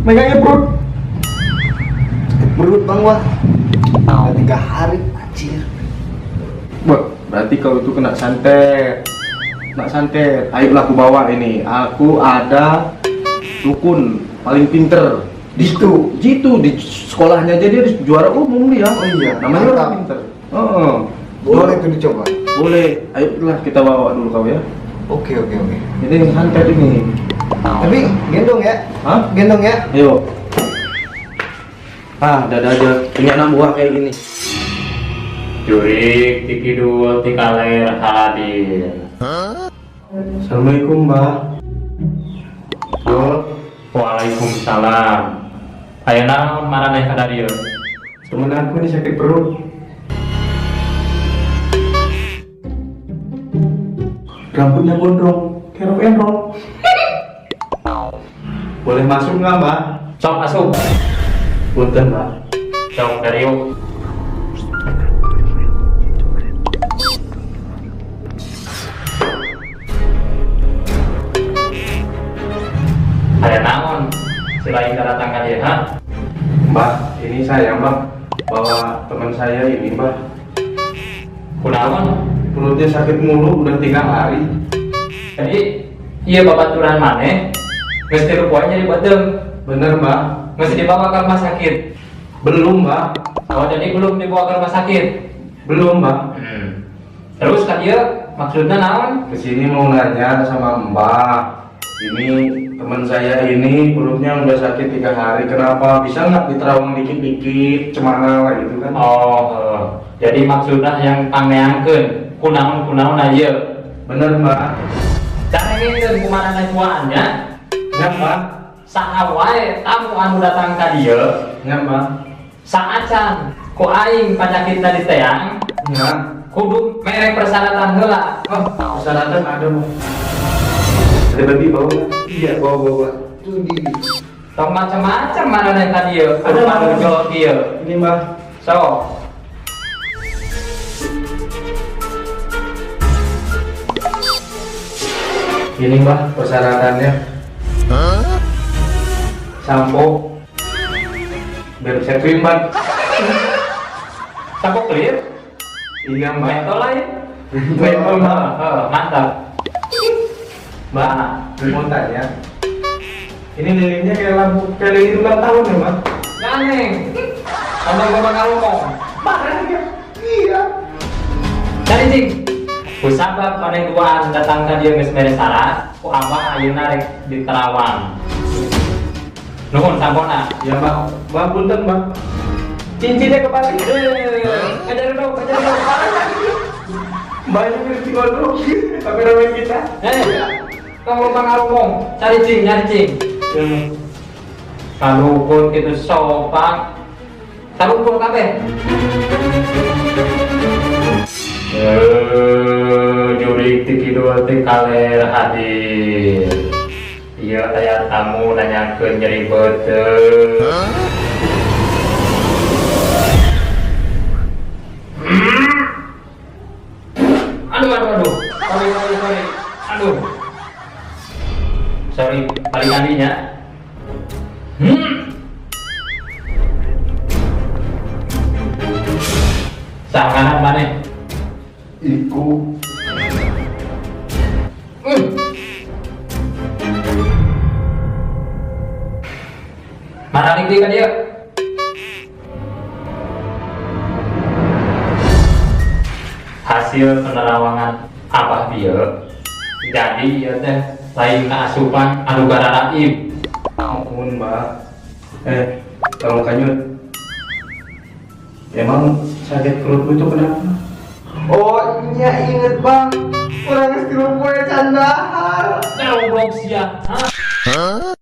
Megangin perut. Sakit perut bang wah. Udah 3 hari anjir. Wah, berarti kau itu kena santet. Kena santet. Ayolah aku bawa ini. Aku ada dukun paling pinter. Di Jitu. Jitu di sekolahnya aja dia juara umum dia. Oh iya, namanya orang mantap. pinter. Heeh. Boleh itu dicoba. Boleh. Ayolah kita bawa dulu kau ya. Oke oke oke. Ini yang santet ini. Tapi gendong ya. Hah? Gendong ya. Ayo. Ah, dada aja punya anak buah kayak gini. Jurik ti kidul ti kaler hadir. Assalamualaikum, Mbak. Yo, Waalaikumsalam. Aya naon maraneh ka dieu? Temen aku ini sakit perut. Rambutnya gondrong, kayak rock and roll. Boleh masuk nggak, Mbak? Sok asup. Punten, Mbak. Sok dari yuk. Aya naon? Selain datang ka dieu, ha? Mbak, ini saya, Mbak. Bawa teman saya ini, Mbak. Kunaon? Perutnya sakit mulu udah 3 hari. Jadi, iya babaturan maneh geus 3 poe jadi beuteung. Bener, Mbak. Geus dibawa ke rumah sakit. Belum, Mbak. Oh, jadi belum dibawa ke rumah sakit. Belum, Mbak. Terus ka dieu maksudnya naon? Kesini mau nanya sama Mbak. Ini teman saya ini perutnya udah sakit 3 hari. Kenapa? Bisa nggak diterawang dikit-dikit, cemana lah gitu kan? Oh, jadi maksudnya yang pangneangkeun kunaon-kunaon aja. Bener, Mbak. Carengkeun kumaha tuaannya? Ya, Mbak. Saha wae tamu anu datang ka dieu, Ya, Mbak. saacan ku aing panyakitna diteang, Ya. kudu mere persyaratan heula. Oh, persyaratan ada, Mbak. Ada babi bawa nggak? Iya bawa bawa. Itu di. Tong macam-macam maraneh ka dieu, Ada, anu Mbak. jol kieu. Ini, Mbak. So, Ini, Mbak, persyaratannya. Sampo biar bisa cream, Mbak. Sampo clear? Iya, Mbak. Mentol lain? Mentol, Mbak. Heeh, mantap. Mbak, mau tanya. Ini lilinnya kayak lampu, kayak lilin ulang tahun ya, Mbak? Ganeng. Ngomong-ngomong ngomong. Parah ya? Iya. Cari cing. Kusabab maneh duaan datang ka dieu geus mere syarat, ku abah ayeuna rek diterawang. Nuhun sampona. Iya, Mbak. Mbak, punten, Mbak. Cincinnya kebalik. Kejar dong, kejar dong. Mbak ini mirip si Gondrong. Kameramen kita. Kamu ngomong, cari cing, cari cing. Ya, Kalau pun itu sopan, tarumpul kabeh. Jurik ti kidul ti kaler hadir. Iya, aya tamu nanyakeun nyeri beuteung. Aduh, aduh, aduh. Sorry, sorry, sorry. Aduh. Sorry, paling anehnya. Sanganan maneh? Iku. Mana lagi kan dia? Hasil penerawangan abah dia, jadi ya teh lain keasupan anu gararaib. Ampun, Mbak. Tolong kanyut. Emang sakit perutmu itu kenapa? Oh, iya inget bang. Orang geus 3 poe can dahar. Goblok sia. Hah?